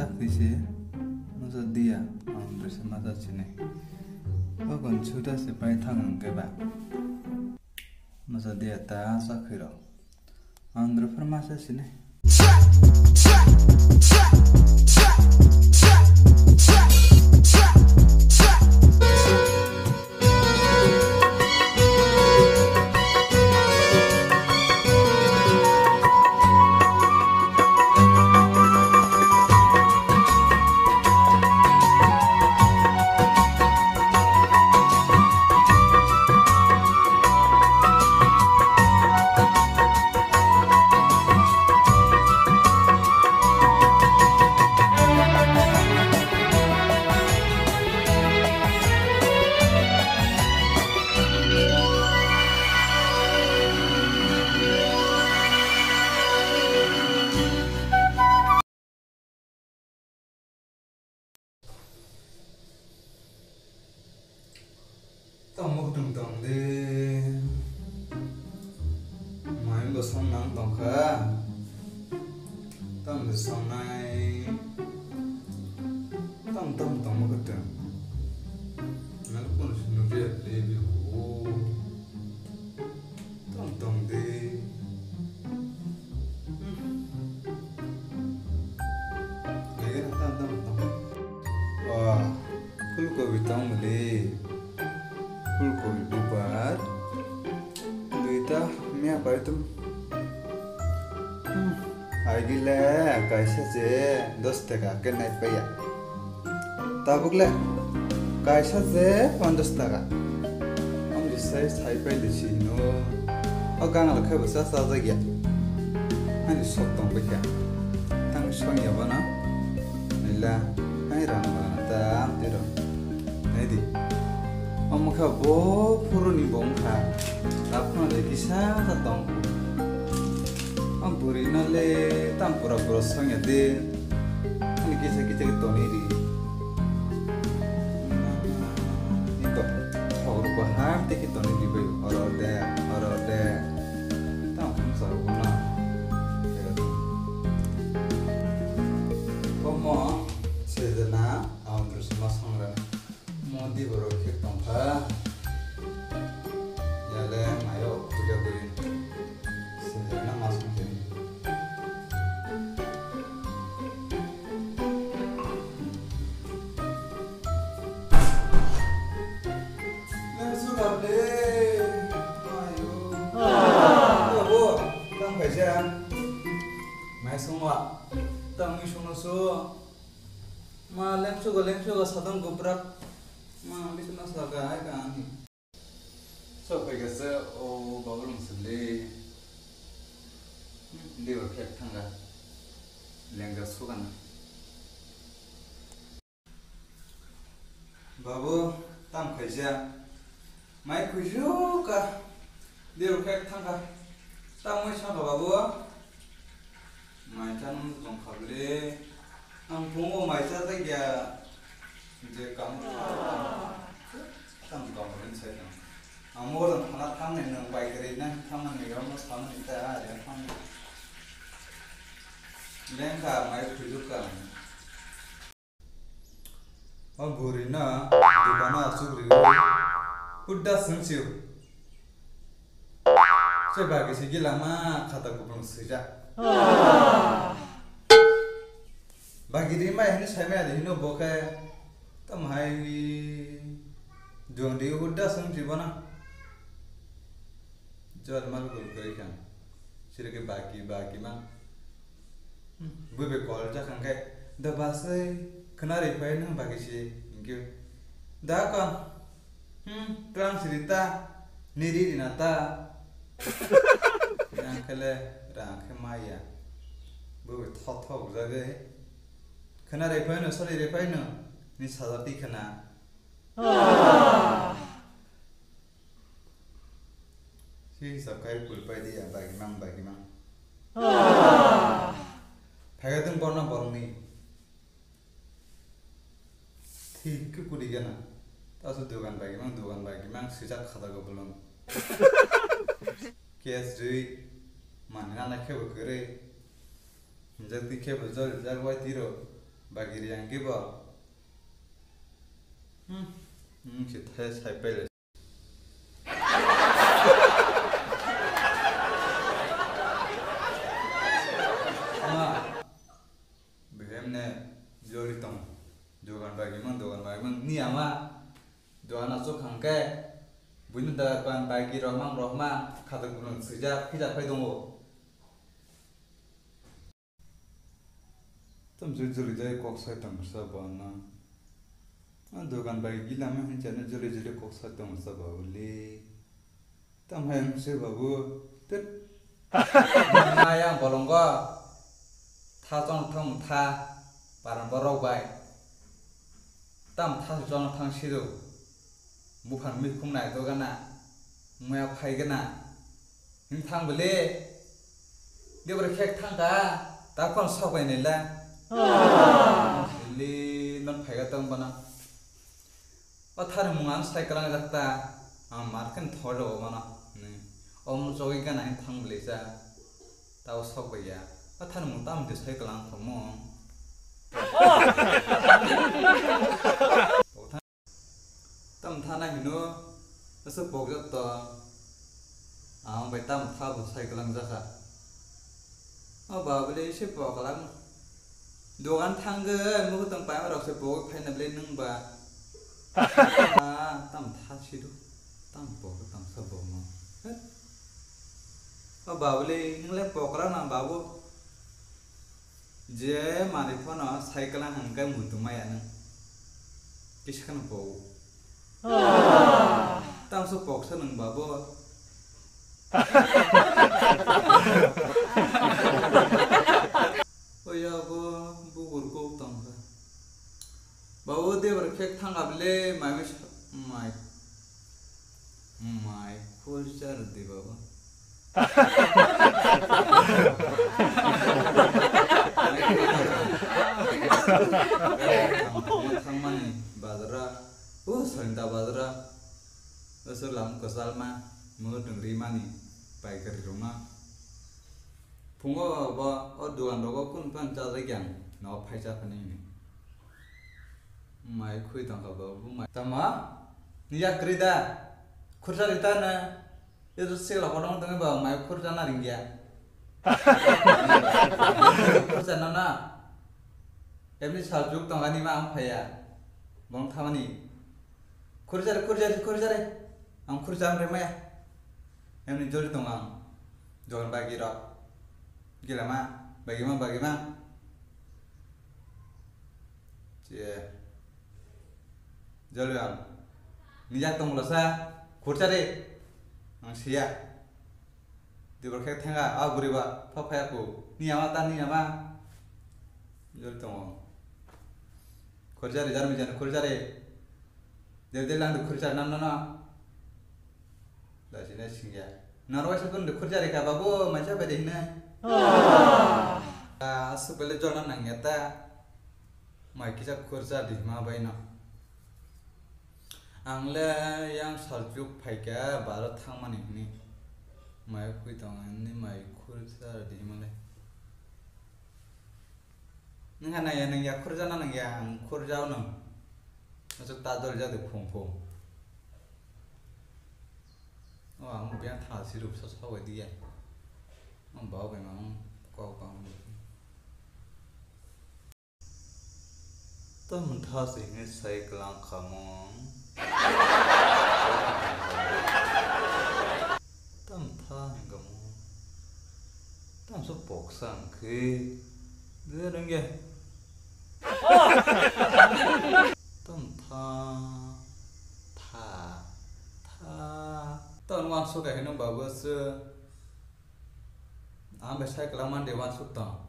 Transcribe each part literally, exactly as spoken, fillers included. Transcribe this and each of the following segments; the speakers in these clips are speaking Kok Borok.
Sakhi se, masa dia, ang dresa masa sini. Ogon suda se pai thang ang keba. Masa dia ta sakhi ro. Ang dresa masa sini. Tamo kutung tong de. Mai bo song nang tong kha. Tam de song nai. Tam tam tamo kutung. Nang kun sunu de de bi ko. Tong tong de. Hmm. Lagi na tong tong tong. Wah, phulkobi tong muli. Phulkobi bubar. Duita mia pai tum. Hmm. Agile kaisa je dos taka kenai paya. Tabuk le kaisa je ponchas taka. Amni sai sai pai de si no. O gangal khe bwsa cha ja ya. Ani sok tong bai kha. Tang song ya bana. Nila ai rang bana ta am tiro. Nai di. Omo kha bo phuru ni bong kha. Tapno de kisa ta tong. Ang buri no le tam pura pura song ya de. Ani kisa kisa ke toni ri. Niko, thok ruk bahar te ke toni ri bai. Oro de, oro de. Tam kham sa ruk na. Komo, sejana, ang drus ma song ra. Modi borok khe tongkha. Yale mayo puja guri. Sejana masuk jadi. Nang sudah deh. Ayo. Ayo, Bu. Tang kaisa. Mai sungwa. Tang mi sungno su. Ma lengsugo, lengsugo, sadong gubrak. Ma, bisma saga, ai ka ani. So, phaikha se, o, babu rung sili. Liver khe thanga. Lengga sugana. Babu, tam khaisa. Mai kuisu ka. Dero khe thangkha. Tamo saka babu. Mai chano tongkha bile. Ang pungo mai cha tei ya. Je kamu. Tam kamu rin sai tam. Ang mo dan thana tham ne nang bai kare na tham ne yo mo tham ne ta ya tham. Lengkha mai kuisu ka. O bwrwi no dukano achuk rwi hudda swng sio. Se bagi se gila ma khata kupulung swijak. Bagi ri mai hini sai mai adi hino bo khe tam hai duang di hudda swng si bono. Jor mal gul kwrwi kha. Siri khe baki, baki ma. Hmm, bui bai kol jak hwnkhe, "Da basai, khna ri phai nang baki si," hinkhe, "Da kon, hmm, twlang siri ta, niri rina ta." Yang khe le rang khe maya. Bui bai thok thok jagwi, "Khna ri phai no, sari ri phai no, ni sajak ti khna." Si hisab khai pul pai di ya, bagimang, bagimang. Phaiga tong borno borokni. Thik khe kudi gana. Taso dogan bagimang, dogan bagimang, sijak khata go bolong. Cash rwi, mani nana khe bo kwrwi. Hinjak twi khe bo jol rijak wai tiro. Bagiri ang kibo. Hmm, hmm, si thai sai pele. Ma, behemne joli tong. Dogan bagimang, dogan bagimang. Ni ama, dogan asuk hangke. Buini dogan bagi rohmang, rohmang. Khatok gulung sijak, hijak pai dongo. Tamo joli joli jai kok sai tong sa bo ano. A dogan bai gila ma hin chana joli joli kok sai tong sa ba uli. Tam hai ang se babu. Tet. Maya bolongo. Tha chong thang tha. Paran borok bai. Tam tha chong thang sido. Buphang mikhum nai dogana. Maya phai gana. Him thang bele. Debra khek thang ka. Ta kon sok bai nila. Bele non phai ga tong bana. O thani mung ang sai kalang jak ta. Ang mar khen thor o mano. Ni. Om jogoi gana him thang bele ja. Ta o sok bai ya. O thani mung tam de sai kalang thong mo. Tam thana hino, asa pokjak to. Ang bai tam tha bo sai kalang jakha. O babule se poklang. Dogan thangge, mukhutang pai rok se pok phaina bele nung ba. Ah, tam tha sidu. Tam pok tam sa bo mo. O babule nung le pokra na babu. Je manwi phano cycle ang hwnkhai muitu maya nung. Kisa kheno bo. Tangso poksa nung babo. Oya bo bugur kok tongkha. Babu debra khek thang abile mai mai mai khulchar di babu. Thangmani bazara, o salta bazara, o lam kwchalma, mutung rimani paikari ruma. Phungo bo o dogan rogo kun pan chajak yang no phai cha phani hini. Mai khui tongkha bo bu mai. Tama? Ni yak kri da? Khurcha rita na? Ito sila kodong tong ba mai khurcha na ringya. Khurcha na na. Emni sal juk tongani ma ang phaya. Bong thamani. Khurcha re, khurcha re, khurcha re. Ang khurcha ang remaya. Emni joli tong ang. Jogan bagi rok. Gila ma, bagi ma, bagi ma. Che. Joli ang. Nijak tong lo sa. Khurcha re. Ang siya. Dibor khe thenga, a bwrwi ba, pha phaya ku. Ni ama ta ni ama. Jol tongo. Khorjari, jarmi jani khorjari. Dil dil lang khorjari nam nam. Da sini singya. Naro waisa kun khorjari ka babu, maisa bade hina. Ah, asuk bele jol nang ya ta. Mai kisa khorjari ma bai no. Ang le yang salchuk phaikha bazar thangmani hwnwi. Mai khwi tong ani mai khursa di himale. Nang naya nang ya khurjana nang ya ang khurjao no. Asuk ta dol jadi phung phung. O ang biang thal si rup sa sa wai di ya. Ang bau bai mang kau kau. Tamo tha se hwnwi sai klang kha mung. Tamo tha hwnkha mung. Tamo se poksa hwnkhe. Je rwngya. Tamo tha. Tha. Tha. Tamo uansuk hai hwnwi babu se. Ang bai sai kwlangma de uansuk tong.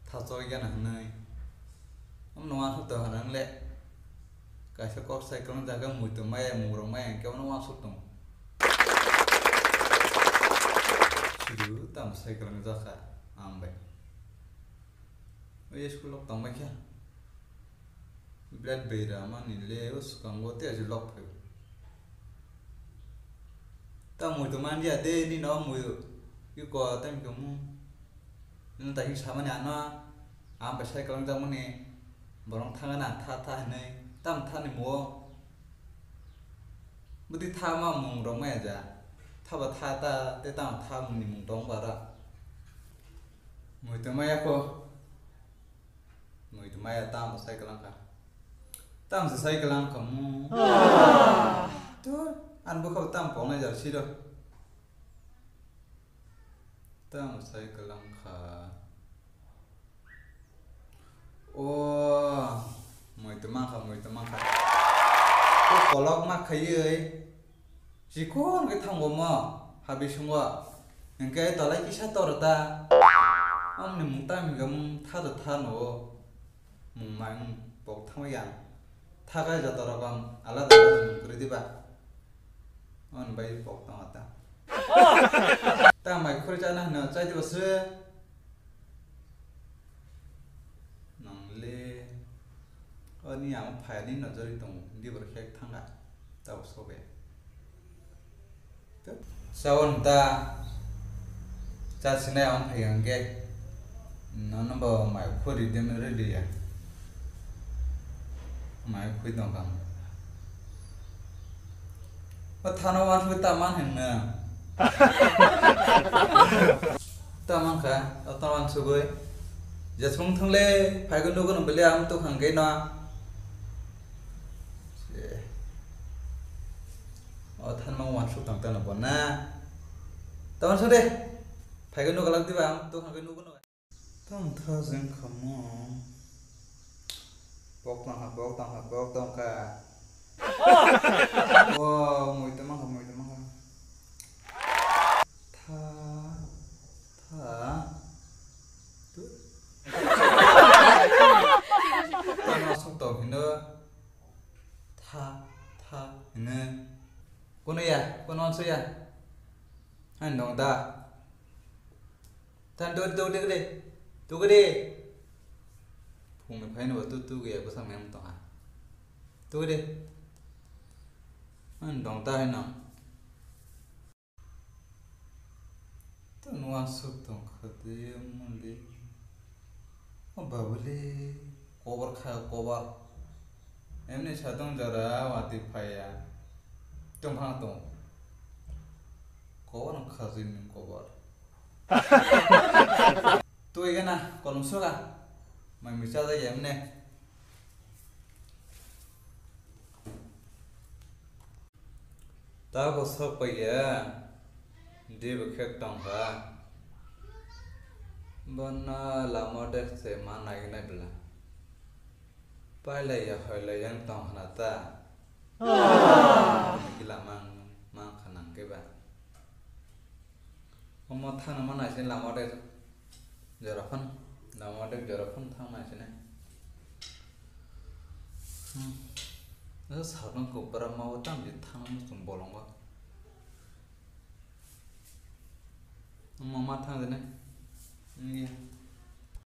Tha choi gana hwnwi. Omo no uansuk tong hwnang le. Kaisa kok sai kwlang jaga muitu maya mungrok maya hwnkhe omo no uansuk tong. Sidu tamo sai kwlang jakha ang bai. Ui school lok tongbai khe. Birat beira mani le o swkango te aji lok phai. Ta mui to man dia de ni no mui iko ta mi kamu. Nung ta hing samani ano am bai sai kalang jamani. Borok thangna tha tha hinwi tam tha ni muo. Bwtwi tha ma mung rok maya ja. Tha ba tha ta te tam tha mung ni mung tong bara. Mui tong maya ko. Mui tong maya tam sai kalang kha. Tam se sai kalang kha mu. Tu an bwkha tam pong na ja siro. Tamo sai kalang kha. O, mui tong mankha, mui tong mankha. O kolok ma khaiwi. Chikon khe thango mo, habi sungo. Hingke tolai kisa tor ta. Amni mung tam hingke mung tha do tha no. Mung mai mung pok thangma yang. Thakai joto rokom alada alada mung kwrwi diba. On bai pok tong ata. Ta mai khori chana hino chai diba se. Nong le. Oni ama phai ni nojori tong dibor khek thanga. Tabo sobe. Sawan ta cha sinai ang phai ang ge. Nono bo mai khuri dem ready ya. Mai khui dong kang. O thano wan khui ta man hin na. Ta man kha, o ta wan sugui. Jesung thang le phai gu nugo no bele am tu khang ge na. O than mang wan suk tang tang bo na. Tawon sung de. Phai gu nugo lak diba am tu khang ge nugo no. Tong tha jeng khamo. Bok tong ha, bok tong ha, bok tong kha. Wow, mui tong mang kha, mui tong mang kha. Tha, tha. Tu. Tang asuk tong hino. Tha, tha, hino. Kono ya, kono anso ya. Hai nong da. Tan tu tu tu de. Tu de. Phung ni phai no tu tu ge ko sam yang tong ha. Tu de. An dong ta hai no. Tu nuan suk tong kha de muli. O babuli kobar kha kobar. Emni satong jora wati phaiya. Tong phang tong. Kobar no khajin ni kobar. Tui gana kolom soga. Mai micha da yemne. Tabo sok paiya. Di bwkhek tong kha. Bono lama de se ma nai nai bla. Pailaiya hoilaiya wng tong khna ta. Gila mang, mang kha nang khe ba. Omo thangna ma nai se lama de jora phano, lama de jora phano thang nai se nai. Hmm. Asa sakno kubra ma o tam je thang muchung bolongo. Omo ma thang de nai. Iya.